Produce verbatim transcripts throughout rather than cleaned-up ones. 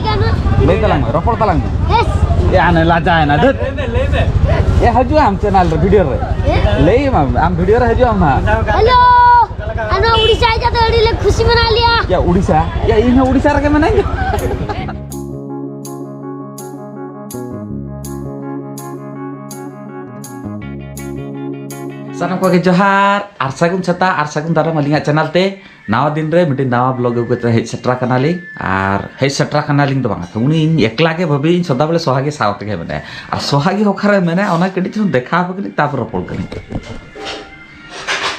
ᱞᱟᱹᱭ ᱛᱟᱞᱟᱝ ᱢᱮ, ᱨᱚᱯᱚᱲ ᱛᱟᱞᱟᱝ ᱢᱮ᱾ ᱮ, ᱟᱱᱮ ᱞᱟᱡᱟᱭᱮᱱᱟ ᱫᱷᱟᱹᱴ᱾ ᱮ, ᱦᱤᱡᱩᱜ ᱟᱢ ᱪᱮᱱᱮᱞ ᱨᱮ, ᱵᱷᱤᱰᱤᱭᱳ ᱨᱮ᱾ ᱞᱟᱹᱭ ᱢᱮ, ᱟᱢ ᱵᱷᱤᱰᱤᱭᱳ ᱨᱮ ᱦᱤᱡᱩᱜ ᱟᱢ ᱦᱟᱸᱜ᱾ ᱦᱮᱞᱳ, ᱟᱨ ᱱᱚᱣᱟ ᱩᱲᱤᱥᱥᱟ ᱦᱮᱡ ᱠᱟᱛᱮ ᱟᱹᱰᱤ ᱞᱮ ᱠᱷᱩᱥᱤ ᱢᱮᱱᱟᱜ ᱞᱮᱭᱟ᱾ ᱭᱟ ᱩᱲᱤᱥᱥᱟ, ᱭᱟ ᱤᱧ ᱦᱚᱸ ᱩᱲᱤᱥᱥᱟ ᱨᱮᱜᱮ ᱢᱮᱱᱟᱹᱧ᱾ ᱥᱟᱱᱟᱢ ᱠᱚᱜᱮ ᱡᱚᱦᱟᱨ ᱟᱨ ᱥᱟᱹᱜᱩᱱ ᱥᱮᱛᱟᱜ ᱟᱨ ᱥᱟᱹᱜᱩᱱ ᱫᱟᱨᱟᱢ ᱟᱹᱞᱤᱧᱟᱜ ᱪᱮᱱᱮᱞ ᱛᱮ᱾ ᱱᱟᱣᱟ ᱫᱤᱱ ᱨᱮ ᱢᱤᱫᱴᱤᱡ ᱱᱟᱣᱟ ᱵᱞᱚᱜ ᱟᱹᱜᱩ ᱠᱟᱛᱮ ᱦᱮᱡ ᱥᱮᱴᱮᱨ ᱟᱠᱟᱱᱟᱞᱤᱧ᱾ ᱟᱨ ᱦᱮᱡ ᱥᱮᱴᱮᱨ ᱟᱠᱟᱱᱟᱞᱤᱧ ᱫᱚ ᱵᱟᱝᱟ, ᱩᱱᱤ ᱤᱧ ᱮᱠᱞᱟ ᱜᱮ ᱵᱷᱟᱹᱵᱤᱭᱟᱹᱧ ᱥᱚᱫᱟ ᱵᱚᱞᱮ ᱥᱚᱦᱟᱜᱤ ᱥᱟᱶ ᱛᱮᱜᱮ ᱢᱮᱱᱟᱭᱟ᱾ ᱟᱨ ᱥᱚᱦᱟᱜᱤ ᱚᱠᱟᱨᱮ ᱢᱮᱱᱟᱭᱟ ᱚᱱᱟ ᱠᱟᱹᱴᱤᱡ ᱪᱩᱞᱩᱝ ᱫᱮᱠᱷᱟᱣ ᱟᱯᱮ ᱠᱟᱹᱱᱟᱹᱧ, ᱛᱟᱨᱯᱚᱨ ᱨᱚᱯᱚᱲ ᱠᱟᱹᱱᱟᱹᱧ᱾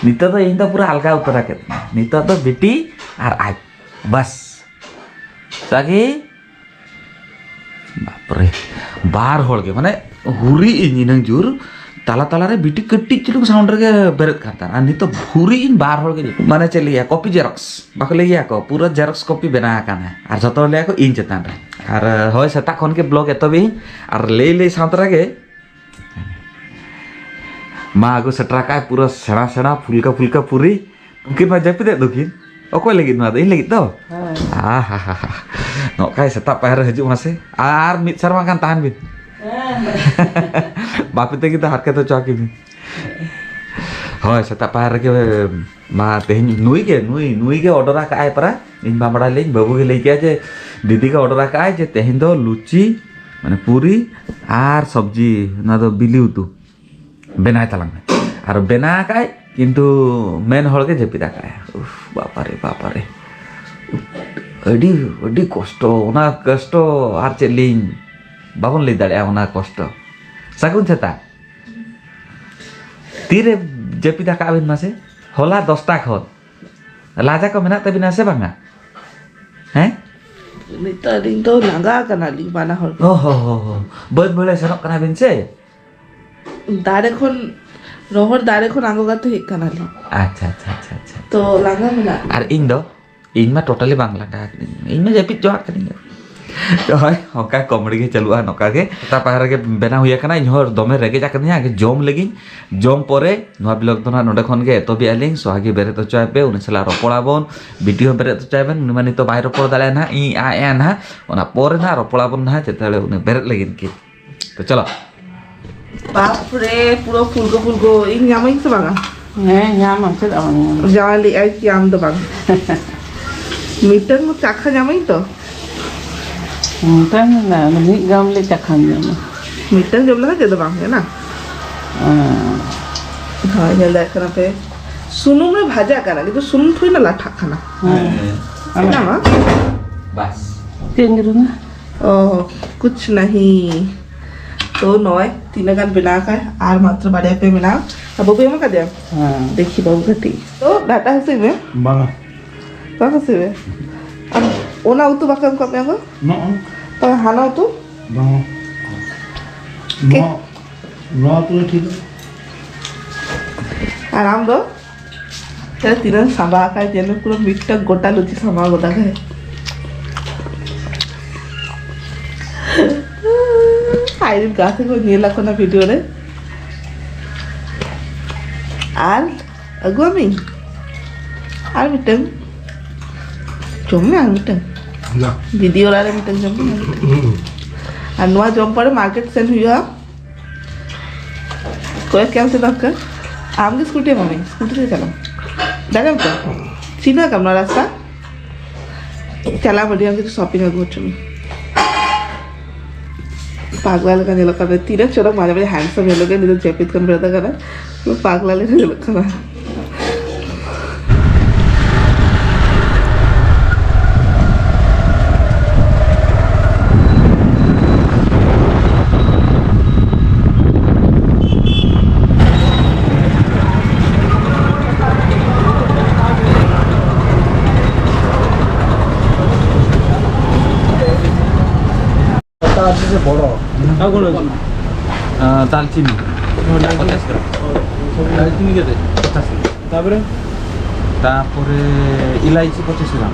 ᱱᱤᱛᱚᱜ ᱫᱚ ᱤᱧ ᱫᱚ ᱯᱩᱨᱟᱹ ᱟᱞᱜᱟ ᱩᱛᱟᱹᱨ ᱟᱠᱟᱫᱤᱧᱟ᱾ ᱱᱤᱛᱚᱜ ᱫᱚ ᱵᱤᱴᱤ ᱟᱨ ᱟᱡ ᱵᱟᱥ᱾ ᱥᱟᱜᱮ ᱵᱟᱯᱨᱮ, ᱵᱟᱨ ᱦᱚᱲ ᱜᱮ, ᱢᱟᱱᱮ, ᱦᱩᱨᱤ ᱤᱧ ᱤᱱᱟᱹᱝ ᱡᱳᱨ, ᱛᱟᱞᱟ ᱛᱟᱞᱟ ᱨᱮ ᱵᱤᱴᱤ ᱠᱟᱹᱴᱤᱡ ᱪᱩᱞᱩᱝ ᱥᱟᱣᱩᱱᱰ ᱨᱮᱜᱮ ᱵᱮᱨᱮᱫ ᱠᱟᱱ ᱛᱟᱦᱮᱱᱟ᱾ ᱟᱨ ᱱᱤᱛᱚᱜ ᱦᱩᱨᱤ ᱤᱧ ᱵᱟᱨ ᱦᱚᱲ ᱜᱮ, ᱢᱟᱱᱮ, ᱪᱮᱫ ᱞᱟᱹᱭᱟ, ᱠᱚᱯᱤ ᱡᱮᱨᱚᱠᱥ ᱵᱟᱠᱚ ᱞᱟᱹᱭ ᱜᱮᱭᱟ ᱠᱚ, ᱯᱩᱨᱟᱹ ᱡᱮᱨᱚᱠᱥ ᱠᱚᱯᱤ ᱵᱮᱱᱟᱣ ᱟᱠᱟᱱᱟ᱾ ᱟᱨ ᱡᱷᱚᱛᱚ ᱦᱚᱲ ᱞᱟᱹᱭᱟ ᱠᱚ ᱤᱧ ᱪᱮᱛᱟᱱ ᱨᱮ᱾ ᱟᱨ ᱦᱳᱭ, ᱥᱮᱛᱟᱜ ᱠᱷᱚᱱ ᱜᱮ ᱵᱞᱚᱜ ᱮᱛᱚᱦᱚᱵ ᱤᱧ, ᱟᱨ ᱞᱟᱹᱭ ᱞᱟᱹᱭ ᱥᱟᱶ ᱛᱚᱨᱟ ᱜᱮ ᱢᱟ ᱟᱹᱜᱩ ᱥᱮᱴᱮᱨ ᱟᱠᱟᱫ ᱯᱩᱨᱟᱹ ᱥᱮᱬᱟ ᱥᱮᱬᱟ ᱯᱷᱩᱞᱠᱟ ᱯᱷᱩᱞᱠᱟ ᱯᱩᱨᱤ᱾ ᱩᱱᱠᱤᱱ ᱢᱟ ᱡᱟᱹᱯᱤᱫᱮᱫ ᱫᱚᱠᱤᱱ᱾ ᱚᱠᱚᱭ ᱞᱟᱹᱜᱤᱫ ᱱᱚᱣᱟ ᱫᱚ? ᱤᱧ ᱞᱟᱹᱜᱤᱫ ᱛᱚ? ᱦᱮᱸ᱾ ᱟᱦᱟᱦᱟᱦᱟ᱾ ᱱᱚᱝᱠᱟᱭ ᱥᱮᱛᱟᱜ ᱯᱟᱭᱟᱨ ᱨᱮ ᱦᱤᱡᱩᱜ ᱢᱟᱥᱮ᱾ ᱟᱨ ᱢᱤᱫ ᱥᱮᱨᱢᱟ ᱜᱟᱱ ᱛᱟᱦᱮᱱ ᱵᱤᱱ᱾ ᱦᱮᱸ᱾ ᱵᱟᱯᱮ ᱛᱟᱹᱠᱤᱱ ᱫᱚ ᱦᱟᱨᱠᱮᱛ ᱦᱚᱪᱚ ᱟᱹᱠᱤᱱ ᱵᱤᱱ᱾ ᱦᱳᱭ, ᱥᱮᱛᱟᱜ ᱯᱟᱭᱟᱨ ᱨᱮᱜᱮ ᱢᱟ ᱛᱮᱦᱮᱧ ᱱᱩᱭ ᱜᱮ, ᱱᱩᱭ, ᱱᱩᱭ ᱜᱮ ᱚᱰᱚᱨ ᱟᱠᱟᱫ ᱟᱭ ᱯᱟᱨᱟ᱾ ᱤᱧ ᱵᱟᱢ ᱵᱟᱲᱟᱭ ᱞᱮᱭᱟᱹᱧ, ᱵᱟᱹᱵᱩ ᱜᱮ ᱞᱟᱹᱭ ᱠᱮᱜᱼᱟ ᱡᱮ ᱫᱤᱫᱤ ᱜᱮ ᱚᱰᱚᱨ ᱟᱠᱟᱫ ᱟᱭ ᱡᱮ ᱛᱮᱦᱮᱧ ᱫᱚ ᱞᱩᱪᱤ, ᱢᱟᱱᱮ ᱯᱩᱨᱤ ᱟᱨ ᱥᱚᱵᱽᱡᱤ, ᱚᱱᱟ ᱫᱚ ᱵᱤᱞᱤ ᱩᱛᱩ᱾ ᱵᱮᱱᱟᱣ ᱛᱟᱞᱟᱝ ᱢᱮ᱾ ᱟᱨ ᱵᱮᱱᱟᱣ ᱟᱠᱟᱫ ᱟᱭ, ᱠᱤᱱᱛᱩ ᱢᱮᱱ ᱦᱚᱲ ᱜᱮ ᱡᱟᱹᱯᱤᱫ ᱟᱠᱟᱫ ᱟᱭ᱾ ᱩᱯᱷ, ᱵᱟᱯᱟᱨᱮ, ᱵᱟᱯᱟᱨᱮ᱾ ᱟᱹᱰᱤ, ᱟᱹᱰᱤ ᱠᱚᱥᱴᱚ, ᱚᱱᱟ ᱠᱚᱥᱴᱚ ᱟᱨ ᱪᱮᱫ ᱞᱤᱧ, ᱵᱟᱵᱚᱱ ᱞᱟᱹᱭ ᱫᱟᱲᱮᱭᱟᱜᱼᱟ ᱚᱱᱟ ᱠᱚᱥᱴᱚ᱾ ᱥᱟᱹᱜᱩᱱ ᱥᱮᱛᱟᱜ᱾ ᱛᱤᱨᱮ ᱡᱟᱹᱯᱤᱫ ᱟᱠᱟᱫ ᱵᱤᱱ ᱢᱟᱥᱮ? ᱦᱚᱞᱟ ᱫᱚᱥᱴᱟ ᱠᱷᱚᱱ᱾ ᱞᱟᱡᱟ ᱠᱚ ᱢᱮᱱᱟᱜ ᱛᱟᱹᱵᱤᱱᱟ ᱥᱮ ᱵᱟᱝᱟ? ᱦᱮᱸ? ᱱᱤᱛᱚᱜ ᱟᱹᱞᱤᱧ ᱫᱚ ᱞᱟᱸᱜᱟ ᱠᱟᱱᱟᱞᱤᱧ ᱵᱟᱱᱟ ᱦᱚᱲ ᱜᱮ᱾ ᱦᱚ, ᱦᱚ, ᱦᱚ, ᱦᱚ᱾ ᱵᱟᱹᱫᱽ ᱵᱟᱹᱲᱮ ᱥᱮᱱᱚᱜ ᱠᱟᱱᱟ ᱵᱤᱱ ᱥᱮ? ᱫᱟᱨᱮ ᱠᱷᱚᱱ, ᱨᱚᱦᱚᱲ ᱫᱟᱨᱮ ᱠᱷᱚᱱ ᱟᱬᱜᱚ ᱠᱟᱛᱮ ᱦᱮᱡ ᱠᱟᱱᱟᱞᱤᱧ᱾ ᱟᱪᱪᱷᱟ, ᱟᱪᱪᱷᱟ, ᱟᱪᱪᱷᱟ, ᱟᱪᱪᱷᱟ᱾ ᱛᱚ, ᱞᱟᱸᱜᱟ ᱢᱮᱱᱟᱜ ᱞᱤᱧᱟ᱾ ᱟᱨ ᱤᱧ ᱫᱚ? ᱤᱧ ᱢᱟ totally ᱵᱟᱝ ᱞᱟᱸᱜᱟ ᱠᱟᱹᱱᱟᱹᱧ᱾ ᱤᱧ ᱢᱟ ᱡᱟᱹᱯᱤᱫ ᱡᱚᱝᱟᱜ ᱠᱟᱹᱱᱟᱹᱧ᱾ ᱦᱳᱭ, ᱚᱱᱠᱟ ᱠᱚᱢᱮᱰᱤ ᱜᱮ ᱪᱟᱹᱞᱩᱜᱼᱟ ᱱᱚᱝᱠᱟ ᱜᱮ᱾ ᱥᱮᱛᱟᱜ ᱯᱟᱭᱟᱨ ᱨᱮᱜᱮ ᱵᱮᱱᱟᱣ ᱦᱩᱭ ᱟᱠᱟᱱᱟ, ᱤᱧ ᱦᱚᱸ ᱫᱚᱢᱮ ᱨᱮᱸᱜᱮᱡ ᱟᱠᱟᱫᱤᱧᱟ, ᱟᱜᱮ ᱡᱚᱢ ᱞᱮᱜᱤᱧ᱾ ᱡᱚᱢ ᱯᱚᱨᱮ ᱱᱚᱣᱟ ᱵᱞᱚᱜ ᱫᱚ ᱱᱟᱦᱟᱜ ᱱᱚᱰᱮ ᱠᱷᱚᱱ ᱜᱮ ᱮᱛᱚᱦᱚᱵᱮᱜᱼᱟ ᱞᱤᱧ᱾ ᱥᱚᱦᱟᱜᱤ ᱵᱮᱨᱮᱫ ᱦᱚᱪᱚᱭ ᱯᱮ, ᱩᱱᱤ ᱥᱟᱞᱟᱜ ᱨᱚᱯᱚᱲ ᱟᱵᱚᱱ, ᱵᱤᱴᱤ ᱦᱚᱸ ᱵᱮᱨᱮᱫ ᱦᱚᱪᱚᱭ ᱵᱮᱱ᱾ ᱩᱱᱤ ᱢᱟ ᱱᱤᱛᱚᱜ ᱵᱟᱭ ᱨᱚᱯᱚᱲ ᱫᱟᱲᱮᱭᱟᱜᱼᱟ ᱱᱟᱦᱟᱜ, ᱤᱧ ᱟᱡ ᱟᱭᱟ ᱱᱟᱦᱟᱜ, ᱚᱱᱟ ᱯᱚᱨᱮ ᱱᱟᱦᱟᱜ ᱨᱚᱯᱚᱲ ᱟᱵᱚᱱ ᱱᱟᱦᱟᱜ, ᱪᱮᱫ ᱫᱟᱲᱮ ᱩᱱᱤ ᱵᱮᱨᱮᱫ ᱞᱟᱹᱜᱤᱫ ᱠᱤ᱾ ᱛᱚ ᱪᱚᱞᱚ᱾ ᱵᱟᱯ ᱨᱮ, ᱯᱩᱨᱟᱹ ᱯᱷᱩᱞᱜᱚ ᱯᱷᱩᱞᱜᱚ᱾ ᱤᱧ ᱧᱟᱢᱟᱹᱧ ᱥᱮ ᱵᱟᱝᱟ? ᱦᱮᱸ, ᱧᱟᱢᱟᱢ, ᱪᱮᱫᱟᱜ ᱵᱟᱝ ᱧᱟᱢᱟ? ᱡᱟᱶᱟᱭ ᱞᱟᱹᱭ ᱟᱭ ᱠᱤ ᱟᱢ ᱫᱚ ᱵᱟᱝ? ᱢᱤᱫᱴᱟᱝ ᱪᱟᱠᱷᱟ ᱧᱟᱢᱟᱹᱧ ᱛᱚ? ᱢᱤᱫᱴᱟᱝ ᱫᱚ ᱵᱟᱝ, ᱢᱤᱫ ᱜᱟᱢᱞᱮ ᱪᱟᱠᱷᱟᱢ ᱧᱟᱢᱟ᱾ ᱢᱤᱫᱴᱟᱝ ᱡᱚᱢ ᱞᱮᱠᱷᱟᱱ ᱪᱮᱫ ᱫᱚ ᱵᱟᱝ ᱦᱩᱭᱩᱜᱼᱟ, ᱱᱟ? ᱦᱮᱸ᱾ ᱦᱳᱭ, ᱧᱮᱞ ᱫᱟᱲᱮᱭᱟᱜ ᱠᱟᱱᱟ ᱯᱮ, ᱥᱩᱱᱩᱢ ᱨᱮ ᱵᱷᱟᱡᱟ ᱠᱟᱱᱟ, ᱠᱤᱱᱛᱩ ᱥᱩᱱᱩᱢ ᱛᱷᱚᱲᱤ ᱱᱟ ᱞᱟᱴᱷᱟᱜ ᱠᱟᱱᱟ᱾ ᱦᱮᱸ᱾ ᱦᱮᱸ᱾ ᱵᱟᱝ? ᱵᱟᱥ᱾ ᱪᱮᱫ ᱮᱢ ᱧᱩᱨᱩᱱᱟ? ᱚ, ᱠᱩᱪᱷ ᱱᱟᱦᱤ᱾ ᱛᱚ ᱱᱚᱜᱼᱚᱭ ᱛᱤᱱᱟᱹᱜ ᱜᱟᱱ ᱵᱮᱱᱟᱣ ᱟᱠᱟᱫ, ᱟᱨ ᱢᱟᱛᱨᱚ ᱵᱟᱨᱭᱟ ᱯᱮ ᱵᱮᱱᱟᱣ᱾ ᱟᱨ ᱵᱟᱹᱵᱩ ᱮᱢ ᱟᱠᱟᱫᱮᱭᱟ? ᱦᱮᱸ᱾ ᱫᱮᱠᱷᱤ ᱵᱟᱹᱵᱩ ᱠᱟᱹᱴᱤᱡ᱾ ᱛᱚ ᱰᱟᱴᱟ ᱦᱟᱹᱥᱩᱭ ᱢᱮ᱾ ᱵᱟᱝᱟ᱾ ᱵᱟᱝ ᱦᱟᱹᱥᱩᱭ ᱢᱮ? ᱟᱨ ᱚᱱᱟ ᱩᱛᱩ ᱵᱟᱠᱚ ᱮᱢ ᱠᱟᱜ ᱢᱮᱭᱟ ᱜᱚ? ᱱᱚᱜᱼᱚ᱾ ᱛᱚ ᱦᱟᱱᱟ ᱩᱛᱩ? ᱵᱟᱝᱟ᱾ ᱴᱷᱤᱠ᱾ ᱱᱚᱣᱟ, ᱱᱚᱣᱟ ᱩᱛᱩ ᱜᱮ ᱴᱷᱤᱠ᱾ ᱟᱨ ᱟᱢ ᱫᱚ? ᱛᱟᱦᱞᱮ ᱛᱤᱱᱟᱹᱜ ᱥᱟᱸᱵᱟ ᱟᱠᱟᱫ ᱡᱮᱱᱚ ᱯᱩᱨᱟᱹ ᱢᱤᱫᱴᱟᱝ ᱜᱚᱴᱟ ᱞᱩᱪᱤ ᱥᱟᱸᱵᱟ ᱜᱚᱫᱟ ᱠᱟᱭ᱾ ᱟᱡᱨᱮᱱ ᱜᱟᱛᱮ ᱠᱚ ᱧᱮᱞ ᱟᱠᱚ ᱱᱟ ᱵᱷᱤᱰᱤᱭᱳ ᱨᱮ᱾ ᱟᱨ ᱟᱹᱜᱩᱣᱟᱢᱤᱧ ᱟᱨ ᱢᱤᱫᱴᱟᱝ᱾ ᱡᱚᱢ ᱢᱮ ᱟᱨ ᱢᱤᱫᱴᱟᱝ᱾ ᱱᱟ᱾ ᱫᱤᱫᱤ ᱚᱲᱟᱜ ᱨᱮ ᱢᱤᱫᱴᱟᱝ ᱡᱚᱢ ᱢᱮ ᱟᱨ ᱢᱤᱫᱴᱟᱝ᱾ ᱦᱩᱸ᱾ ᱟᱨ ᱱᱚᱣᱟ ᱡᱚᱢ ᱯᱚᱨᱮ ᱢᱟᱨᱠᱮᱴ ᱥᱮᱱ ᱦᱩᱭᱩᱜᱼᱟ᱾ ᱠᱚᱭᱮᱠ ᱠᱮᱢ ᱥᱮ ᱫᱚᱨᱠᱟᱨ? ᱟᱢ ᱜᱮ ᱥᱠᱩᱴᱤ ᱮᱢᱟᱢᱟᱹᱧ, ᱥᱠᱩᱴᱤ ᱛᱮ ᱪᱟᱞᱟᱜ ᱟᱢ᱾ ᱫᱟᱲᱮᱭᱟᱢ ᱛᱚ? ᱪᱤᱱᱦᱟᱹ ᱠᱟᱢ ᱱᱚᱣᱟ ᱨᱟᱥᱛᱟ? ᱪᱟᱞᱟᱣ ᱟᱹᱰᱤ ᱟᱢ ᱠᱤᱪᱷᱩ ᱥᱚᱯᱤᱝ ᱟᱹᱜᱩ ᱦᱚᱪᱚ ᱢᱮ᱾ ᱯᱟᱜᱽᱞᱟ ᱞᱮᱠᱟ ᱧᱮᱞᱚᱜ ᱠᱟᱱᱟ᱾ ᱛᱤᱱᱟᱹᱜ ᱪᱚᱨᱚᱠ ᱢᱟᱡᱷᱮ ᱢᱟᱡᱷᱮ ᱦᱮᱱᱰᱥᱟᱢ ᱧᱮᱞᱚᱜ ᱠᱟᱱᱟ, ᱱᱤᱛᱚᱜ ᱡᱟᱹᱯᱤᱫ ᱠᱷᱚᱱ ᱵᱮᱨᱮᱫ ᱟᱠᱟᱱᱟ᱾ ᱯᱟᱜᱽᱞᱟ ᱞᱮᱠᱟ ᱧᱮᱞᱚᱜ ᱠᱟᱱᱟ᱾ ᱟᱨ ᱠᱳᱱᱳ? ᱟᱸ, ᱫᱟᱞᱪᱤᱱᱤ ᱯᱚᱧᱪᱟᱥ ᱜᱨᱟᱢ᱾ ᱫᱟᱞᱪᱤᱱᱤ ᱠᱟᱛᱮ ᱯᱚᱧᱪᱟᱥ ᱜᱨᱟᱢ᱾ ᱛᱟᱯᱚᱨᱮ? ᱛᱟᱯᱚᱨᱮ ᱤᱞᱟᱭᱪᱤ ᱯᱚᱸᱪᱤᱥ ᱜᱨᱟᱢ᱾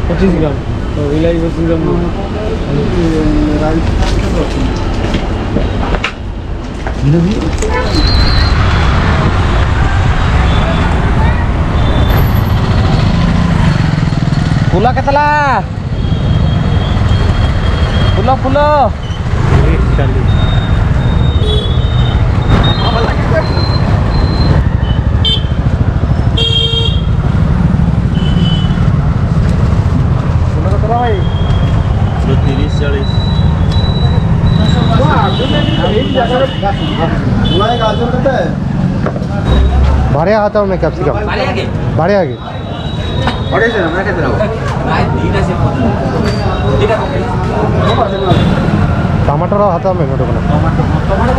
ᱯᱚᱸᱪᱤᱥ ᱜᱨᱟᱢ᱾ ᱛᱚ, ᱤᱞᱟᱭ ᱵᱚᱥᱩ ᱡᱚᱢ ᱢᱮ᱾ ᱯᱷᱩᱞᱟ ᱠᱟᱛᱞᱟ᱾ ᱯᱷᱩᱞᱟ, ᱯᱷᱩᱞᱟ᱾ ᱛᱤᱨᱤᱥ, ᱪᱚᱞᱞᱤᱥ᱾ ᱛᱤᱨᱤᱥ, ᱪᱚᱞᱞᱤᱥ᱾ ᱵᱟᱨᱭᱟ ᱦᱟᱛᱟᱣ ᱢᱮ capsicum᱾ ᱵᱟᱨᱭᱟ ᱜᱮ? ᱵᱟᱨᱭᱟ ᱜᱮ᱾ ᱴᱟᱢᱟᱴᱳ ᱦᱚᱸ ᱦᱟᱛᱟᱣ ᱢᱮ ᱱᱚᱰᱮ ᱠᱷᱚᱱᱟᱜ᱾ ᱴᱟᱢᱟᱴᱳ, ᱴᱟᱢᱟᱴᱳ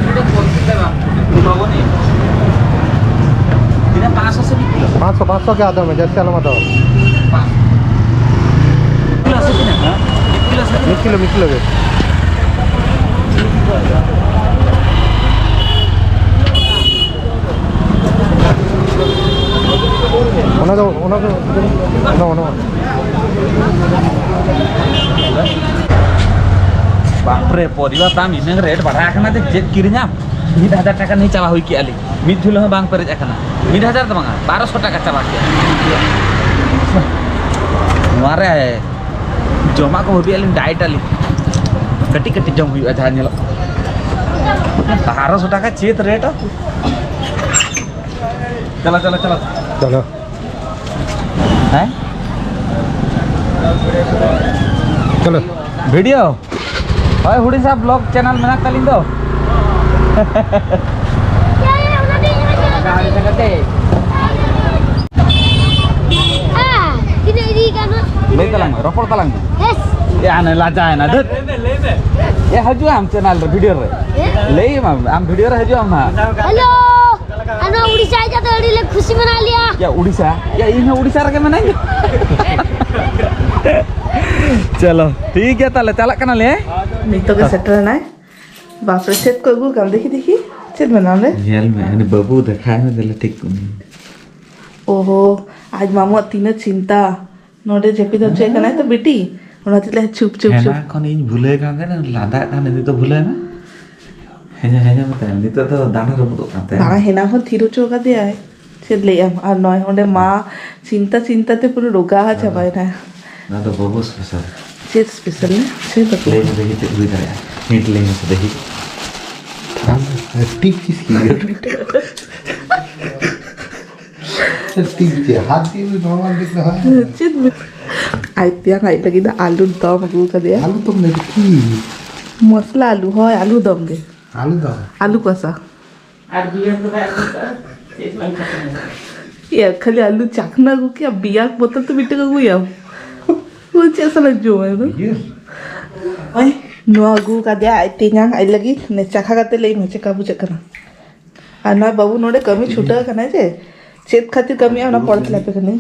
ᱠᱟᱛᱮ ᱯᱚᱧᱪᱟᱥ ᱴᱟᱠᱟ᱾ ᱛᱤᱱᱟᱹᱜ, ᱯᱟᱸᱪᱥᱚ ᱥᱮ ᱢᱤᱫ ᱠᱤᱞᱳ? ᱯᱟᱸᱪᱥᱚ, ᱯᱟᱸᱪᱥᱚ ᱜᱮ ᱦᱟᱛᱟᱣ ᱢᱮ, ᱡᱟᱹᱥᱛᱤ ᱟᱞᱚᱢ ᱦᱟᱛᱟᱣᱟ᱾ ᱯᱟᱸᱪᱥᱚ᱾ ᱢᱤᱫ ᱠᱤᱞᱳ ᱥᱮ ᱛᱤᱱᱟᱹᱜ? ᱢᱤᱫ ᱠᱤᱞᱳ ᱥᱮ ᱢᱤᱫ ᱠᱤᱞᱳ ᱜᱮ᱾ ᱚᱱᱟ ᱫᱚ, ᱚᱱᱟ ᱫᱚ, ᱚᱱᱟ, ᱚᱱᱟ᱾ ᱵᱟᱯᱨᱮ, ᱯᱚᱨᱤᱵᱟ ᱫᱟᱢ ᱤᱱᱟᱹᱝ ᱨᱮᱴ ᱵᱟᱲᱦᱟᱣ ᱟᱠᱟᱱᱟ ᱡᱮ ᱪᱮᱫ ᱠᱤᱨᱤᱧᱟᱢ? ᱢᱤᱫ ᱦᱟᱡᱟᱨ ᱴᱟᱠᱟ ᱱᱤᱭᱮ ᱪᱟᱵᱟ ᱦᱩᱭ ᱠᱮᱜᱼᱟ ᱞᱤᱧ᱾ ᱢᱤᱫ ᱡᱷᱩᱞᱟᱹ ᱦᱚᱸ ᱵᱟᱝ ᱯᱮᱨᱮᱡ ᱟᱠᱟᱱᱟ᱾ ᱢᱤᱫ ᱦᱟᱡᱟᱨ ᱫᱚ ᱵᱟᱝᱟ, ᱵᱟᱨᱚᱥᱚ ᱴᱟᱠᱟ ᱪᱟᱵᱟ ᱠᱮᱜᱼᱟ᱾ ᱱᱚᱣᱟ ᱨᱮ ᱡᱚᱢᱟᱜ ᱠᱚ ᱵᱷᱟᱹᱵᱤᱭᱮᱫ ᱞᱤᱧ ᱰᱟᱭᱮᱴ ᱟᱹᱞᱤᱧ᱾ ᱠᱟᱹᱴᱤᱡ ᱠᱟᱹᱴᱤᱡ ᱡᱚᱢ ᱦᱩᱭᱩᱜᱼᱟ ᱡᱟᱦᱟᱸ ᱧᱮᱞᱚᱜ ᱠᱟᱱᱟ᱾ ᱵᱟᱨᱚᱥᱚ ᱴᱟᱠᱟ ᱪᱮᱫ ᱨᱮᱴ? ᱪᱟᱞᱟᱣ, ᱪᱟᱞᱟᱣ, ᱪᱟᱞᱟᱣ᱾ ᱪᱚᱞᱚ᱾ ᱦᱮᱸ? ᱪᱚᱞᱚ᱾ ᱵᱷᱤᱰᱤᱭᱳ? ᱦᱳᱭ, ᱦᱩᱰᱤᱧ ᱥᱟᱦ ᱵᱞᱚᱜ ᱪᱮᱱᱮᱞ ᱢᱮᱱᱟᱜ ᱛᱟᱹᱞᱤᱧ ᱫᱚ᱾ ᱦᱮᱸ, ᱛᱤᱱᱟᱹᱜ ᱤᱫᱤ ᱜᱟᱱᱚᱜ? ᱞᱟᱹᱭ ᱛᱟᱞᱟᱝ ᱢᱮ, ᱨᱚᱯᱚᱲ ᱛᱟᱞᱟᱝ ᱢᱮ᱾ ᱵᱮᱥ᱾ ᱮ, ᱟᱱᱮ ᱞᱟᱡᱟᱣ ᱮᱱᱟ, ᱫᱷᱟᱹᱴ᱾ ᱮ, ᱦᱤᱡᱩᱜ ᱟᱢ ᱪᱮᱱᱮᱞ ᱨᱮ, ᱵᱷᱤᱰᱤᱭᱳ ᱨᱮ᱾ ᱦᱮᱸ? ᱞᱟᱹᱭ ᱟᱢ, ᱟᱢ ᱵᱷᱤᱰᱤᱭᱳ ᱨᱮ ᱦᱤᱡᱩᱜ ᱟᱢ ᱦᱟᱸᱜ᱾ ᱦᱮᱞᱳ᱾ ᱟᱨ ᱱᱚᱣᱟ ᱩᱲᱤᱥᱥᱟ ᱦᱮᱡ ᱠᱟᱛᱮ ᱟᱹᱰᱤ ᱞᱮ ᱠᱷᱩᱥᱤ ᱢᱮᱱᱟᱜ ᱞᱮᱭᱟ᱾ ᱭᱟ, ᱩᱲᱤᱥᱥᱟ? ᱭᱟ, ᱤᱧ ᱦᱚᱸ ᱩᱲᱤᱥᱥᱟ ᱨᱮᱜᱮ ᱢᱮᱱᱟᱹᱧ᱾ ᱪᱚᱞᱚ, ᱴᱷᱤᱠ ᱜᱮᱭᱟ, ᱛᱟᱦᱞᱮ ᱪᱟᱞᱟᱜ ᱠᱟᱱᱟᱞᱮ, ᱦᱮᱸ? ᱱᱤᱛᱚᱜ ᱜᱮ ᱥᱮᱴᱮᱨ ᱮᱱᱟᱭ᱾ ᱵᱟᱯᱨᱮ, ᱪᱮᱫ ᱠᱚ ᱟᱹᱜᱩ ᱠᱟᱢ? ᱫᱮᱠᱷᱤ, ᱫᱮᱠᱷᱤ, ᱪᱮᱫ ᱢᱮᱱᱟᱜᱼᱟ ᱚᱸᱰᱮ? ᱧᱮᱞ ᱢᱮ, ᱩᱱᱤ ᱵᱟᱹᱵᱩ ᱫᱮᱠᱷᱟᱭ ᱢᱮ, ᱫᱮᱞᱟ ᱴᱷᱤᱠ ᱩᱱᱤ᱾ ᱳᱦᱳ, ᱟᱡ ᱢᱟᱢᱩᱣᱟᱜ ᱛᱤᱱᱟᱹᱜ ᱪᱤᱱᱛᱟ᱾ ᱱᱚᱰᱮ ᱡᱟᱹᱯᱤᱫ ᱦᱚᱪᱚᱭᱮ ᱠᱟᱱᱟᱭ ᱛᱚ ᱵᱤᱴᱤ, ᱚᱱᱟ ᱛᱮ ᱞᱟᱹᱭ ᱪᱩᱯ, ᱪᱩᱯ, ᱪᱩᱯ᱾ ᱦᱮᱱᱟ ᱠᱷᱚᱱ ᱤᱧ ᱵᱷᱩᱞᱟᱹᱣ ᱠᱟᱱ ᱛᱟᱦᱮᱱᱟ, ᱞᱟᱸᱫᱟᱜ ᱠᱟᱱ ᱱᱤᱛᱚᱜ ᱫᱚ ᱵᱷᱩᱞᱟᱹᱣ ᱮᱱᱟ᱾ ᱦᱮᱸ, ᱦᱮᱸ, ᱦᱮᱸ, ᱢᱮᱛᱟᱭ ᱢᱮ᱾ ᱱᱤᱛᱚᱜ ᱫᱚ ᱫᱟᱬᱟ ᱨᱟᱹᱯᱩᱫᱚᱜ ᱠᱟᱱ ᱛᱟᱭᱟ᱾ ᱵᱟᱝ, ᱦᱮᱱᱟ ᱠᱷᱚᱱ ᱛᱷᱤᱨ ᱦᱚᱪᱚ ᱠᱟᱫᱮᱭᱟᱭ᱾ ᱪᱮᱫ ᱞᱟᱹᱭ ᱟᱢ? ᱟᱨ ᱱᱚᱭ ᱚᱸᱰᱮ ᱢᱟ ᱪᱤᱱᱛᱟ ᱪᱤᱱᱛᱟ ᱛᱮ ᱯᱩᱨᱟᱹ ᱨᱳᱜᱟ ᱦᱮᱸ᱾ ᱪᱟᱵᱟᱭᱮᱱᱟ᱾ ᱱᱚᱣᱟ ᱫᱚ ᱵᱟᱹᱵᱩ special᱾ ᱪᱮᱫ special ᱞᱮ? ᱪᱮᱫ ᱵᱟᱹᱵᱩ? ᱞᱟᱹᱭ ᱢᱮ ᱫᱮᱠᱷᱤ, ᱪᱮᱫ ᱦᱩᱭ ᱫᱟᱲᱮᱭᱟᱜᱼᱟ? ᱦᱤᱱᱴ ᱞᱟᱹᱭ ᱢᱮᱥᱮ ᱫᱮᱠᱷᱤ᱾ ᱟᱹᱰᱤ ᱠᱤᱥ ᱦᱩᱭᱩᱜᱼᱟ᱾ ᱴᱷᱤᱠ ᱜᱮᱭᱟ, ᱦᱟᱛ ᱫᱤᱭᱮ ᱱᱚᱨᱢᱟᱞ ᱫᱤᱠ ᱫᱚ ᱦᱳᱭ᱾ ᱪᱮᱫ ᱵᱮ-, ᱟᱡ ᱛᱮᱭᱟᱝ ᱟᱡ ᱞᱟᱹᱜᱤᱫ ᱫᱚ ᱟᱞᱩ ᱫᱚᱢ ᱟᱹᱜᱩ ᱠᱟᱫᱮᱭᱟ᱾ ᱟᱞᱩ ᱫᱚᱢ ᱞᱟᱹᱭ ᱫᱚ ᱠᱤ? ᱢᱚᱥᱞᱟ ᱟᱞᱩ, ᱦᱳᱭ, ᱟᱞᱩ ᱫᱚᱢ ᱜᱮ᱾ ᱟᱞᱩ ᱫᱚᱢ? ᱟᱞᱩ ᱠᱚᱥᱟ᱾ ᱟᱨ ᱵᱤᱭᱟᱨ ᱫᱚ ᱵᱟᱭ ᱟᱹᱜᱩ ᱠᱟᱜᱼᱟ? ᱪᱮᱫ ᱵᱟᱝ ᱠᱟᱛᱷᱟ ᱢᱮᱱᱟᱜᱼᱟ? ᱭᱟ, ᱠᱷᱟᱹᱞᱤ ᱟᱞᱩ ᱪᱟᱠᱷᱱᱟ ᱟᱹᱜᱩ ᱠᱮᱭᱟ, ᱵᱤᱭᱟᱨ ᱵᱳᱛᱚᱞ ᱛᱮ ᱢᱤᱫᱴᱟᱝ ᱟᱹᱜᱩᱭᱟᱢ᱾ ᱩᱱᱤ ᱪᱮᱫ ᱥᱟᱞᱟᱜ ᱡᱚᱢᱟᱭ ᱩᱱᱤ? ᱵᱤᱭᱟᱨ? ᱳᱭ, ᱱᱚᱣᱟ ᱟᱹᱜᱩ ᱠᱟᱫᱮᱭᱟ ᱟᱡ ᱛᱮᱭᱟᱝ ᱟᱡ ᱞᱟᱹᱜᱤᱫ᱾ ᱱᱮ ᱪᱟᱠᱷᱟ ᱠᱟᱛᱮ ᱞᱟᱹᱭ ᱢᱮ ᱪᱮᱫᱠᱟ ᱵᱩᱡᱷᱟᱹᱜ ᱠᱟᱱᱟ᱾ ᱟᱨ ᱱᱚᱣᱟ ᱵᱟᱹᱵᱩ ᱱᱚᱰᱮ ᱠᱟᱹᱢᱤ ᱪᱷᱩᱴᱟᱹᱣ ᱠᱟᱱᱟᱭ ᱡᱮ, ᱪᱮᱫ ᱠᱷᱟᱹᱛᱤᱨ ᱠᱟᱹᱢᱤᱭᱟ ᱚᱱᱟ ᱯᱚᱨᱮ ᱛᱮ ᱞᱟᱹᱭ ᱟᱯᱮ ᱠᱟᱹᱱᱟᱹᱧ᱾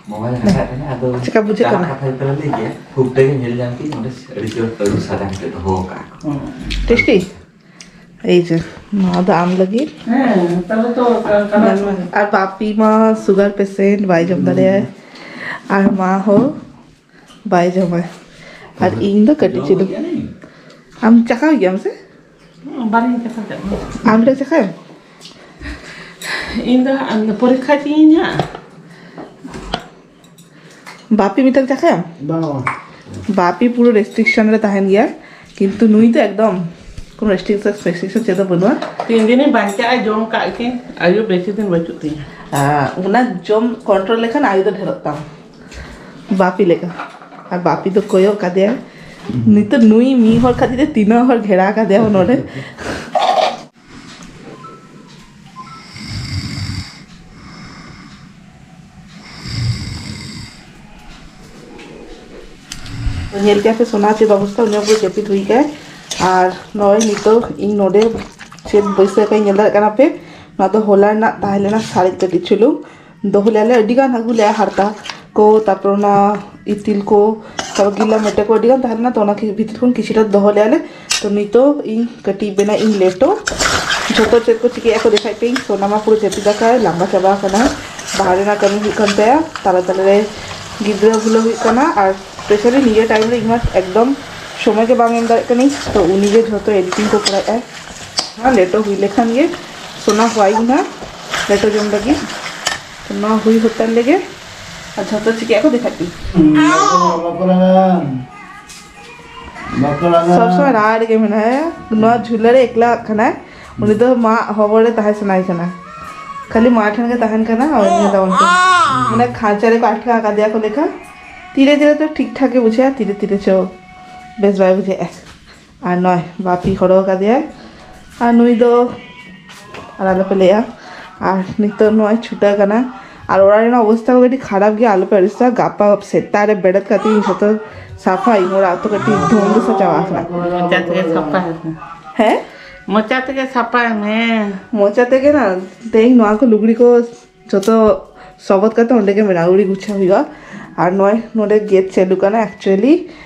ᱢᱳᱵᱟᱭᱤᱞ ᱦᱟᱛᱟᱣ ᱠᱟᱱᱟ, ᱟᱫᱚ ᱪᱮᱠᱟ ᱵᱩᱡᱷᱟᱹᱜ ᱠᱟᱱᱟ? ᱠᱟᱛᱷᱟ ᱦᱩᱭᱩᱜ ᱠᱟᱱᱟ, ᱞᱟᱹᱭ ᱜᱮᱭᱟ, ᱠᱷᱩᱵ ᱛᱮᱜᱮ ᱧᱮᱞ ᱧᱟᱢ ᱠᱮᱫ ᱱᱚᱰᱮ ᱟᱹᱰᱤ ᱡᱳᱨ ᱟᱹᱞᱩ ᱥᱟᱫᱟ ᱠᱟᱛᱮ ᱫᱚᱦᱚ ᱟᱠᱟᱫ ᱠᱚ᱾ ᱦᱩᱸ᱾ ᱴᱮᱥᱴᱤ? ᱮᱭ ᱡᱮ, ᱱᱚᱣᱟ ᱫᱚ ᱟᱢ ᱞᱟᱹᱜᱤᱫ᱾ ᱦᱮᱸ, ᱛᱟᱦᱞᱮ ᱛᱚ ᱠᱟ-, ᱠᱟᱞᱟᱨ ᱧᱮᱞ ᱢᱮ᱾ ᱟᱨ ᱵᱟᱯᱤ ᱢᱟ ᱥᱩᱜᱟᱨ ᱯᱮᱥᱮᱱᱴ, ᱵᱟᱭ ᱡᱚᱢ ᱫᱟᱲᱮᱭᱟᱜᱼᱟᱭ᱾ ᱟᱨ ᱢᱟ ᱦᱚᱸ ᱵᱟᱭ ᱡᱚᱢᱟᱭ᱾ ᱟᱨ ᱤᱧ ᱫᱚ ᱠᱟᱹᱴᱤᱡ ᱡᱚᱢ ᱪᱩᱞᱩᱝ᱾ ᱜᱮᱭᱟ ᱞᱤᱧ᱾ ᱟᱢ ᱪᱟᱠᱷᱟᱣ ᱜᱮᱭᱟᱢ ᱥᱮ? ᱵᱟᱹᱞᱤᱧ ᱪᱟᱠᱷᱟ ᱠᱟᱜ ᱠᱚᱣᱟ᱾ ᱟᱢ ᱫᱚ ᱪᱟᱠᱷᱟᱭᱟᱢ? ᱤᱧ ᱫᱚ ᱦᱟᱸᱜ ᱯᱚᱨᱤᱠᱠᱷᱟ ᱛᱤᱧ ᱦᱟᱸᱜ᱾ ᱵᱟᱯᱤ ᱢᱤᱫᱴᱟᱝ ᱪᱟᱠᱷᱟᱭᱟᱢ? ᱵᱟᱝ, ᱵᱟᱝ᱾ ᱵᱟᱯᱤ ᱯᱩᱨᱟᱹ ᱨᱮᱥᱴᱨᱤᱠᱥᱚᱱ ᱨᱮ ᱛᱟᱦᱮᱱ ᱜᱮᱭᱟ, ᱠᱤᱱᱛᱩ ᱱᱩᱭ ᱫᱚ ᱮᱠᱫᱚᱢ ᱠᱳᱱᱳ ᱨᱮᱥᱴᱨᱤᱠᱥᱚᱱ, ᱨᱮᱥᱴᱨᱤᱠᱥᱚᱱ ᱪᱮᱫ ᱦᱚᱸ ᱵᱟᱹᱱᱩᱜᱼᱟ᱾ ᱛᱤᱱ ᱫᱤᱱᱤᱧ ᱵᱟᱧᱪᱟᱜᱼᱟ, ᱡᱚᱢ ᱠᱟᱜ ᱠᱤᱱ, ᱟᱭᱩ ᱵᱮᱥᱤ ᱫᱤᱱ ᱵᱟᱹᱪᱩᱜ ᱛᱤᱧᱟ᱾ ᱟᱨ ᱚᱱᱟ ᱡᱚᱢ ᱠᱚᱱᱴᱨᱳᱞ ᱞᱮᱠᱷᱟᱱ ᱟᱭᱩ ᱫᱚ ᱰᱷᱮᱨᱚᱜ ᱛᱟᱢ, ᱵᱟᱯᱤ ᱞᱮᱠᱟ᱾ ᱟᱨ ᱵᱟᱯᱤ ᱫᱚ ᱠᱚᱭᱚᱜ ᱠᱟᱫᱮᱭᱟᱭ, ᱱᱤᱛᱚᱜ ᱱᱩᱭ ᱢᱤᱫ ᱦᱚᱲ ᱠᱷᱟᱹᱛᱤᱨ ᱛᱮ ᱛᱤᱱᱟᱹᱜ ᱦᱚᱲ ᱜᱷᱮᱨᱟ ᱠᱟᱫᱮᱭᱟ ᱱᱚᱰᱮ᱾ ᱧᱮᱞ ᱠᱮᱜᱼᱟ ᱯᱮ ᱥᱳᱱᱟ ᱪᱮᱫ ᱚᱵᱚᱥᱛᱟ, ᱩᱱᱤ ᱦᱚᱸ ᱯᱩᱨᱟᱹ ᱡᱟᱹᱯᱤᱫ ᱦᱩᱭ ᱠᱟᱭ᱾ ᱟᱨ ᱱᱚᱜᱼᱚᱭ ᱱᱤᱛᱚᱜ ᱤᱧ ᱱᱚᱰᱮ ᱪᱮᱫ ᱵᱟᱹᱭᱥᱟᱹᱣ ᱠᱟᱜ ᱤᱧ ᱧᱮᱞ ᱫᱟᱲᱮᱭᱟᱜ ᱠᱟᱱᱟ ᱯᱮ, ᱱᱚᱣᱟ ᱫᱚ ᱦᱚᱞᱟ ᱨᱮᱱᱟᱜ ᱛᱟᱦᱮᱸ ᱞᱮᱱᱟ ᱥᱟᱨᱮᱡ ᱠᱟᱹᱴᱤᱡ ᱪᱩᱞᱩᱝ᱾ ᱫᱚᱦᱚ ᱞᱮᱜᱼᱟ ᱞᱮ, ᱟᱹᱰᱤ ᱜᱟᱱ ᱟᱹᱜᱩ ᱞᱮᱜᱼᱟ, ᱦᱟᱨᱛᱟ ᱠᱚ, ᱛᱟᱨᱯᱚᱨ ᱚᱱᱟ ᱤᱛᱤᱞ ᱠᱚ, ᱛᱟᱨᱯᱚᱨ ᱜᱤᱞᱟ ᱢᱮᱴᱮ ᱠᱚ ᱟᱹᱰᱤ ᱜᱟᱱ ᱛᱟᱦᱮᱸ ᱞᱮᱱᱟ, ᱛᱚ ᱚᱱᱟ ᱠᱤ-, ᱵᱷᱤᱛᱤᱨ ᱠᱷᱚᱱ ᱠᱤᱪᱷᱩᱴᱟ ᱫᱚᱦᱚ ᱞᱮᱜᱼᱟ ᱞᱮ᱾ ᱛᱚ ᱱᱤᱛᱚᱜ ᱤᱧ ᱠᱟᱹᱴᱤᱡ ᱵᱮᱱᱟᱜ ᱤᱧ ᱞᱮᱴᱚ, ᱡᱷᱚᱛᱚ ᱪᱮᱫ ᱠᱚ ᱪᱤᱠᱟᱹᱭᱟ ᱠᱚ ᱫᱮᱠᱷᱟᱭ ᱯᱮ᱾ ᱤᱧ ᱥᱳᱱᱟ ᱢᱟ ᱯᱩᱨᱟᱹ ᱡᱟᱹᱯᱤᱫ ᱟᱠᱟᱫ, ᱞᱟᱸᱜᱟ ᱪᱟᱵᱟ ᱟᱠᱟᱱᱟ᱾ ᱵᱟᱦᱨᱮ ᱨᱮᱱᱟᱜ ᱠᱟᱹᱢᱤ ᱦᱩᱭᱩᱜ ᱠᱟᱱ ᱛᱟᱭᱟ, ᱛᱟᱞᱟ ᱛᱟᱞᱟ ᱨᱮ ᱜᱤᱫᱽᱨᱟᱹ ᱵᱷᱩᱞᱟᱹᱣ ᱦᱩᱭᱩᱜ ᱠᱟᱱᱟ, ᱟᱨ specially ᱱᱤᱭᱟᱹ time ᱨᱮ ᱤᱧ ᱢᱟ ᱮᱠᱫᱚᱢ ᱥᱚᱢᱚᱭ ᱜᱮ ᱵᱟᱝ ᱮᱢ ᱫᱟᱲᱮᱭᱟᱜ ᱠᱟᱹᱱᱟᱹᱧ, ᱛᱚ ᱩᱱᱤ ᱜᱮ ᱡᱷᱚᱛᱚ editing ᱠᱚ ᱠᱚᱨᱟᱣᱮᱫ ᱟᱭ᱾ ᱦᱮᱸ, ᱞᱮᱴᱚ ᱦᱩᱭ ᱞᱮᱠᱷᱟᱱ ᱜᱮ ᱥᱳᱱᱟ ᱦᱚᱦᱚᱣᱟᱭ ᱢᱮ ᱦᱟᱸᱜ, ᱞᱮᱴᱚ ᱡᱚᱢ ᱞᱟᱹᱜᱤᱫ᱾ ᱛᱚ ᱱᱚᱣᱟ ᱦᱩᱭ ᱦᱟᱛᱟᱲ ᱞᱮᱜᱮ ᱟᱨ ᱡᱷᱚᱛᱚ ᱪᱤᱠᱟᱹᱜ ᱟᱠᱚ ᱫᱮᱠᱷᱟᱜ ᱠᱟᱱᱟ᱾ ᱵᱟᱠᱚ ᱞᱟᱜᱟ᱾ ᱥᱚᱵ ᱥᱚᱢᱚᱭ ᱨᱟᱜ ᱨᱮᱜᱮ ᱢᱮᱱᱟᱭᱟ᱾ ᱱᱚᱣᱟ ᱡᱷᱩᱞᱟᱹ ᱨᱮ ᱮᱠᱞᱟ ᱠᱟᱱᱟᱭ᱾ ᱩᱱᱤ ᱫᱚ ᱢᱟ ᱦᱚᱵᱚᱨ ᱨᱮ ᱛᱟᱦᱮᱸ ᱥᱟᱱᱟᱭᱮ ᱠᱟᱱᱟ, ᱠᱷᱟᱹᱞᱤ ᱢᱟ ᱴᱷᱮᱱ ᱜᱮ ᱛᱟᱦᱮᱱ ᱠᱟᱱᱟ᱾ ᱟᱨ ᱧᱮᱞ ᱛᱟᱵᱚᱱ ᱯᱮ, ᱢᱟᱱᱮ ᱠᱷᱟᱸᱪᱟ ᱨᱮᱠᱚ ᱟᱴᱠᱟᱣ ᱟᱠᱟᱫᱮᱭᱟ ᱠᱚ ᱞᱮᱠᱟ᱾ ᱛᱤᱨᱮ ᱛᱤᱨᱮ ᱛᱚ ᱴᱷᱤᱠ ᱴᱷᱟᱠ ᱜᱮ ᱵᱩᱡᱷᱟᱹᱜᱼᱟ, ᱛᱤᱨᱮ ᱛᱤᱨᱮ ᱪᱚ ᱵᱮᱥ ᱵᱟᱭ ᱵᱩᱡᱷᱟᱹᱜᱼᱟ᱾ ᱟᱨ ᱱᱚᱜᱼᱚᱭ ᱵᱟᱯᱤ ᱦᱚᱨᱚ ᱟᱠᱟᱫᱮᱭᱟᱭ, ᱟᱨ ᱱᱩᱭ ᱫᱚ ᱟᱨ ᱟᱞᱚᱯᱮ ᱞᱟᱹᱭᱟ᱾ ᱟᱨ ᱱᱤᱛᱚᱜ ᱱᱚᱜᱼᱚᱭ ᱪᱷᱩᱴᱟᱹᱣ ᱠᱟᱱᱟ᱾ ᱟᱨ ᱚᱲᱟᱜ ᱨᱮᱱᱟᱜ ᱚᱵᱚᱥᱛᱟ ᱠᱚ ᱠᱟᱹᱴᱤᱡ ᱠᱷᱟᱨᱟᱯ ᱜᱮᱭᱟ, ᱟᱞᱚᱯᱮ ᱟᱹᱲᱤᱥᱟ᱾ ᱜᱟᱯᱟ ᱥᱮᱛᱟᱜ ᱨᱮ ᱵᱮᱨᱮᱫ ᱠᱟᱛᱮ ᱤᱧ ᱡᱷᱚᱛᱚ ᱥᱟᱯᱷᱟᱭ, ᱚᱲᱟᱜ ᱛᱚ ᱠᱟᱹᱴᱤᱡ ᱫᱷᱩᱢ ᱫᱷᱩᱥᱟ ᱪᱟᱵᱟ ᱟᱠᱟᱱᱟ᱾ ᱢᱚᱪᱟ ᱛᱮᱜᱮ ᱥᱟᱯᱷᱟᱭ ᱢᱮ᱾ ᱦᱮᱸ? ᱢᱚᱪᱟ ᱛᱮᱜᱮ ᱥᱟᱯᱷᱟᱭ ᱢᱮ᱾ ᱢᱚᱪᱟ ᱛᱮᱜᱮ ᱱᱟ, ᱛᱮᱦᱮᱧ ᱱᱚᱣᱟ ᱠᱚ ᱞᱩᱜᱽᱲᱤ ᱠᱚ ᱡᱷᱚᱛᱚ ᱥᱚᱵᱚᱫ ᱠᱟᱛᱮ ᱚᱸᱰᱮ ᱜᱮ ᱢᱮᱱᱟᱜᱼᱟ, ᱟᱹᱣᱲᱤ ᱜᱩᱪᱷᱟᱹᱣ ᱦᱩᱭᱩᱜᱼᱟ᱾ ᱟᱨ ᱱᱚᱜᱼᱚᱭ ᱱᱚᱰᱮ ᱜᱮᱫ ᱪᱟᱹᱞᱩ ᱠᱟᱱᱟ, actually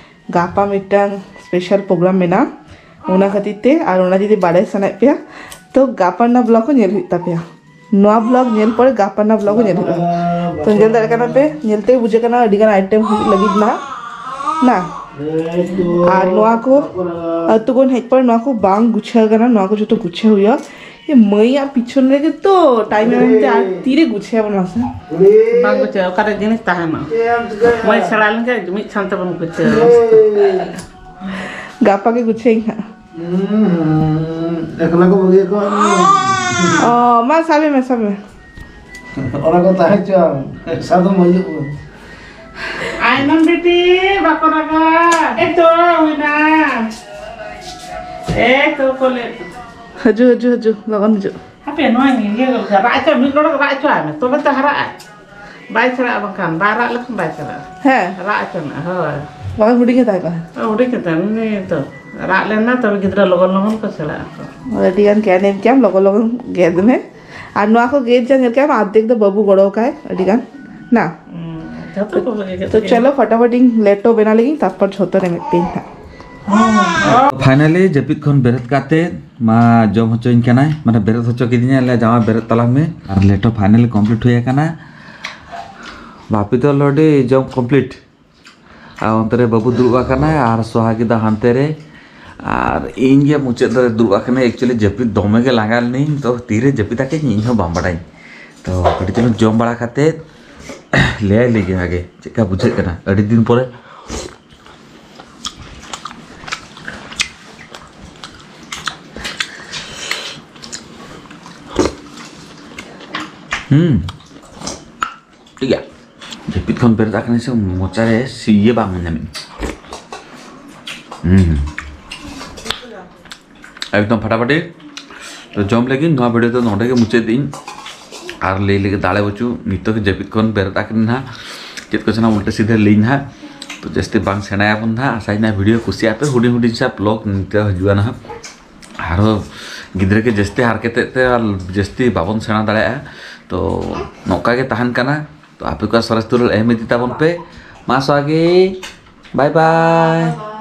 ᱜᱟᱯᱟ ᱢᱤᱫᱴᱟᱝ special program ᱢᱮᱱᱟᱜᱼᱟ, ᱚᱱᱟ ᱠᱷᱟᱹᱛᱤᱨ ᱛᱮ᱾ ᱟᱨ ᱚᱱᱟ ᱡᱩᱫᱤ ᱵᱟᱲᱟᱭ ᱥᱟᱱᱟᱭᱮᱫ ᱯᱮᱭᱟ, ᱛᱚ ᱜᱟᱯᱟ ᱨᱮᱱᱟᱜ vlog ᱠᱚ ᱧᱮᱞ ᱦᱩᱭᱩᱜ ᱛᱟᱯᱮᱭᱟ᱾ ᱱᱚᱣᱟ vlog ᱧᱮᱞ ᱯᱚᱨᱮ ᱜᱟᱯᱟ ᱨᱮᱱᱟᱜ vlog ᱠᱚ ᱧᱮᱞ ᱦᱩᱭᱩᱜᱼᱟ᱾ ᱛᱚ ᱧᱮᱞ ᱫᱟᱲᱮᱭᱟᱜ ᱠᱟᱱᱟ ᱯᱮ, ᱧᱮᱞ ᱛᱮᱜᱮ ᱵᱩᱡᱷᱟᱹᱜ ᱠᱟᱱᱟ ᱟᱹᱰᱤ ᱜᱟᱱ item ᱦᱩᱭᱩᱜ ᱞᱟᱹᱜᱤᱫ ᱱᱟᱦᱟᱜ ᱱᱟ᱾ ᱟᱨ ᱱᱚᱣᱟ ᱠᱚ ᱟᱹᱛᱩ ᱠᱷᱚᱱ ᱦᱮᱡ ᱯᱚᱨᱮ ᱱᱚᱣᱟ ᱠᱚ ᱵᱟᱝ ᱜᱩᱪᱷᱟᱹᱣ ᱠᱟᱱᱟ, ᱱᱚᱣᱟ ᱠᱚ ᱡᱷᱚᱛᱚ ᱜᱩᱪᱷᱟᱹᱣ ᱦᱩᱭᱩᱜᱼᱟ᱾ ᱮ, ᱢᱟᱹᱭᱟᱜ ᱯᱤᱪᱷᱚᱱ ᱨᱮᱜᱮ ᱛᱚ time ᱮᱢ ᱮᱢᱛᱮ ᱟᱨ ᱛᱤᱨᱮ ᱜᱩᱪᱷᱟᱹᱭᱟᱵᱚᱱ ᱢᱟᱥᱮ? ᱵᱟᱝ ᱜᱩᱪᱷᱟᱹᱜᱼᱟ, ᱚᱠᱟᱨᱮ ᱡᱤᱱᱤᱥ ᱛᱟᱦᱮᱱᱟ? ᱢᱟᱹᱭ ᱥᱮᱬᱟ ᱞᱮᱱᱠᱷᱟᱱ ᱢᱤᱫ ᱥᱟᱶ ᱛᱮᱵᱚᱱ ᱜᱩᱪᱷᱟᱹᱣᱟ᱾ ᱜᱟᱯᱟ ᱜᱮ ᱜᱩᱪᱷᱟᱹᱭᱟᱹᱧ ᱦᱟᱸᱜ᱾ ᱮᱠᱞᱟ ᱠᱚ ᱵᱟᱹᱜᱤᱭᱟᱠᱚ᱾ ᱚ, ᱢᱟ ᱥᱟᱵᱮ ᱢᱮ, ᱥᱟᱵᱮ ᱢᱮ᱾ ᱚᱱᱟ ᱠᱚ ᱛᱟᱦᱮᱸ ᱦᱚᱪᱚᱣᱟᱜ ᱢᱮ᱾ ᱥᱟᱫᱚᱢ ᱦᱩᱭᱩᱜ ᱢᱮ᱾ ᱟᱭᱱᱚᱢ ᱵᱤᱴᱤ, ᱵᱟᱠᱚ ᱨᱟᱜᱟ᱾ ᱮ ᱛᱚ, ᱦᱩᱭᱱᱟ᱾ ᱮ ᱛᱚ, ᱠᱚᱞᱮ᱾ ᱦᱤᱡᱩᱜ, ᱦᱤᱡᱩᱜ, ᱦᱤᱡᱩᱜ, ᱞᱚᱜᱚᱱ ᱦᱤᱡᱩᱜ᱾ ᱦᱟᱯᱮ, ᱱᱚᱣᱟ ᱤᱭᱟᱹ ᱨᱟᱜ ᱦᱚᱪᱚ, ᱢᱤᱫ ᱰᱚᱸᱰᱮᱠ ᱨᱟᱜ ᱦᱚᱪᱚᱣᱟᱭ ᱢᱮ, ᱛᱚᱵᱮ ᱛᱚ ᱦᱟᱨᱟᱜᱼᱟᱭ᱾ ᱵᱟᱭ ᱥᱮᱬᱟᱜᱼᱟ ᱵᱟᱝᱠᱷᱟᱱ, ᱵᱟᱭ ᱨᱟᱜ ᱞᱮᱠᱷᱟᱱ ᱵᱟᱭ ᱥᱮᱬᱟᱜᱼᱟ᱾ ᱦᱮᱸ᱾ ᱨᱟᱜ ᱦᱚᱪᱚ ᱢᱮ, ᱦᱳᱭ᱾ ᱵᱟᱝ, ᱦᱩᱰᱤᱧ ᱜᱮ ᱛᱟᱦᱮᱸ ᱠᱟᱱᱟ᱾ ᱦᱩᱰᱤᱧ ᱜᱮ ᱛᱟᱦᱮᱸ, ᱩᱱᱤ ᱛᱚ ᱨᱟᱜ ᱞᱮᱱᱟ, ᱛᱚᱵᱮ ᱜᱤᱫᱽᱨᱟᱹ ᱞᱚᱜᱚᱱ ᱞᱚᱜᱚᱱ ᱠᱚ ᱥᱮᱬᱟᱜ ᱟᱠᱚ᱾ ᱟᱹᱰᱤ ᱜᱟᱱ ᱜᱮᱭᱟᱱ ᱮᱢ ᱠᱮᱜᱼᱟᱢ, ᱞᱚᱜᱚᱱ ᱞᱚᱜᱚᱱ ᱜᱮᱫ ᱢᱮ᱾ ᱟᱨ ᱱᱚᱣᱟ ᱠᱚ ᱜᱮᱫ ᱡᱟ ᱧᱮᱞ ᱠᱮᱜᱼᱟᱢ, ᱟᱨᱫᱷᱮᱠ ᱫᱚ ᱵᱟᱹᱵᱩ ᱜᱚᱲᱚ ᱠᱟᱭ ᱟᱹᱰᱤ ᱜᱟᱱ, ᱱᱟ? ᱦᱩᱸ, ᱡᱷᱚᱛᱚ ᱠᱚ ᱵᱷᱟᱜᱮ ᱜᱮ ᱛᱚ ᱛᱟᱦᱮᱸ᱾ ᱪᱚᱞᱚ, ᱯᱷᱚᱴᱟᱯᱷᱚᱴ ᱤᱧ ᱞᱮᱴᱚ ᱵᱮᱱᱟᱣ ᱞᱮᱜᱤᱧ, ᱛᱟᱨᱯᱚᱨ ᱡᱷᱚᱛᱚ ᱨᱮ ᱢᱤᱫ ᱯᱮᱧ ᱦᱟᱸᱜ᱾ ᱯᱷᱟᱭᱱᱟᱞᱤ ᱡᱟᱹᱯᱤᱫ ᱠᱷᱚᱱ ᱵᱮᱨᱮᱫ ᱠᱟᱛᱮ ᱢᱟ ᱡᱚᱢ ᱦᱚᱪᱚᱧ ᱠᱟᱱᱟᱭ, ᱢᱟᱱᱮ ᱵᱮᱨᱮᱫ ᱦᱚᱪᱚ ᱠᱤᱫᱤᱧᱟᱭ, ᱞᱮ ᱡᱟᱶᱟᱭ ᱵᱮᱨᱮᱫ ᱛᱟᱞᱟᱝ ᱢᱮ᱾ ᱟᱨ ᱞᱮᱴᱚ ᱯᱷᱟᱭᱱᱟᱞᱤ ᱠᱚᱢᱯᱞᱤᱴ ᱦᱩᱭ ᱟᱠᱟᱱᱟ᱾ ᱵᱟᱯᱤ ᱫᱚ already ᱡᱚᱢ ᱠᱚᱢᱯᱞᱤᱴ᱾ ᱟᱨ ᱚᱱᱛᱮ ᱨᱮ ᱵᱟᱹᱵᱩ ᱫᱩᱲᱩᱵ ᱟᱠᱟᱱᱟᱭ ᱟᱨ ᱥᱚᱦᱟᱜᱤ ᱫᱚ ᱦᱟᱱᱛᱮ ᱨᱮ᱾ ᱟᱨ ᱤᱧ ᱜᱮ ᱢᱩᱪᱟᱹᱫ ᱨᱮ ᱫᱩᱲᱩᱵ ᱟᱠᱟᱱᱟᱹᱧ᱾ ᱮᱠᱪᱩᱭᱮᱞᱤ ᱡᱟᱹᱯᱤᱫ ᱫᱚᱢᱮ ᱜᱮ ᱞᱟᱸᱜᱟ ᱞᱤᱱᱟᱹᱧ, ᱛᱚ ᱛᱤᱨᱮ ᱡᱟᱹᱯᱤᱫ ᱟᱠᱟᱫᱟᱹᱧ ᱤᱧ ᱦᱚᱸ ᱵᱟᱝ ᱵᱟᱰᱟᱭᱟᱹᱧ᱾ ᱛᱚ ᱠᱟᱹᱴᱤᱡ ᱪᱩᱞᱩᱝ ᱡᱚᱢ ᱵᱟᱲᱟ ᱠᱟᱛᱮ ᱞᱟᱹᱭᱟᱭ ᱞᱮᱜᱮ ᱵᱷᱟᱜᱮ ᱪᱮᱫ ᱞᱮᱠᱟ ᱵᱩᱡᱷᱟᱹᱜ ᱠᱟᱱᱟ ᱟᱹᱰᱤ ᱫᱤᱱ ᱯᱚᱨᱮ᱾ ᱦᱩᱸ, ᱴᱷᱤᱠ ᱜᱮᱭᱟ᱾ ᱡᱟᱹᱯᱤᱫ ᱠᱷᱚᱱ ᱵᱮᱨᱮᱫ ᱟᱠᱟᱱᱟᱹᱧ ᱥᱮ ᱢᱚᱪᱟ ᱨᱮ ᱥᱤ ᱤᱭᱟᱹ ᱵᱟᱝ ᱧᱟᱢᱮᱫ᱾ ᱦᱩᱸ, ᱮᱠᱫᱚᱢ ᱯᱷᱟᱴᱟᱯᱷᱟᱴᱤ᱾ ᱛᱚ ᱡᱚᱢ ᱞᱟᱹᱜᱤᱫ ᱱᱚᱣᱟ ᱵᱷᱤᱰᱤᱭᱳ ᱫᱚ ᱱᱚᱰᱮ ᱜᱮ ᱢᱩᱪᱟᱹᱫ ᱤᱧ᱾ ᱟᱨ ᱞᱟᱹᱭ ᱞᱟᱹᱜᱤᱫ ᱫᱟᱲᱮ ᱵᱟᱹᱪᱩᱜ, ᱱᱤᱛᱚᱜ ᱜᱮ ᱡᱟᱹᱯᱤᱫ ᱠᱷᱚᱱ ᱵᱮᱨᱮᱫ ᱟᱠᱟᱱᱟᱹᱧ ᱱᱟᱦᱟᱜ᱾ ᱪᱮᱫ ᱠᱚ ᱥᱟᱱᱟᱢ ᱩᱞᱴᱟᱹ ᱥᱤᱫᱷᱟᱹ ᱞᱟᱹᱭ ᱱᱟᱦᱟᱜ᱾ ᱛᱚ ᱡᱟᱹᱥᱛᱤ ᱵᱟᱝ ᱥᱮᱬᱟᱭᱟᱵᱚᱱ ᱱᱟᱦᱟᱜ᱾ ᱟᱥᱟᱭ ᱱᱟ ᱵᱷᱤᱰᱤᱭᱳ ᱠᱩᱥᱤᱭᱟᱜ ᱯᱮ᱾ ᱦᱩᱰᱤᱧ ᱦᱩᱰᱤᱧ ᱥᱟ ᱵᱞᱚᱜ ᱱᱤᱛᱚᱜ ᱦᱤᱡᱩᱜᱼᱟ ᱱᱟᱦᱟᱜ᱾ ᱟᱨᱦᱚᱸ ᱜᱤᱫᱽᱨᱟᱹ ᱜᱮ ᱡᱟᱹᱥᱛᱤ ᱦᱟᱨᱠᱮᱛᱮᱫ ᱛᱮ ᱟᱨ ᱡᱟᱹᱥᱛᱤ ᱵᱟᱵᱚᱱ ᱥᱮᱬᱟ ᱫᱟᱲᱮᱭᱟᱜᱼᱟ᱾ ᱛᱚ ᱱᱚᱝᱠᱟ ᱜᱮ ᱛᱟᱦᱮᱱ ᱠᱟᱱᱟ᱾ ᱛᱚ ᱟᱯᱮ ᱠᱚᱣᱟᱜ ᱥᱚᱨᱮᱥ ᱫᱩᱞᱟᱹᱲ ᱮᱢ ᱤᱫᱤ ᱛᱟᱵᱚᱱ ᱯᱮ᱾ ᱢᱟ ᱥᱚᱦᱟᱜᱤ, ᱵᱟᱭ ᱵᱟᱭ᱾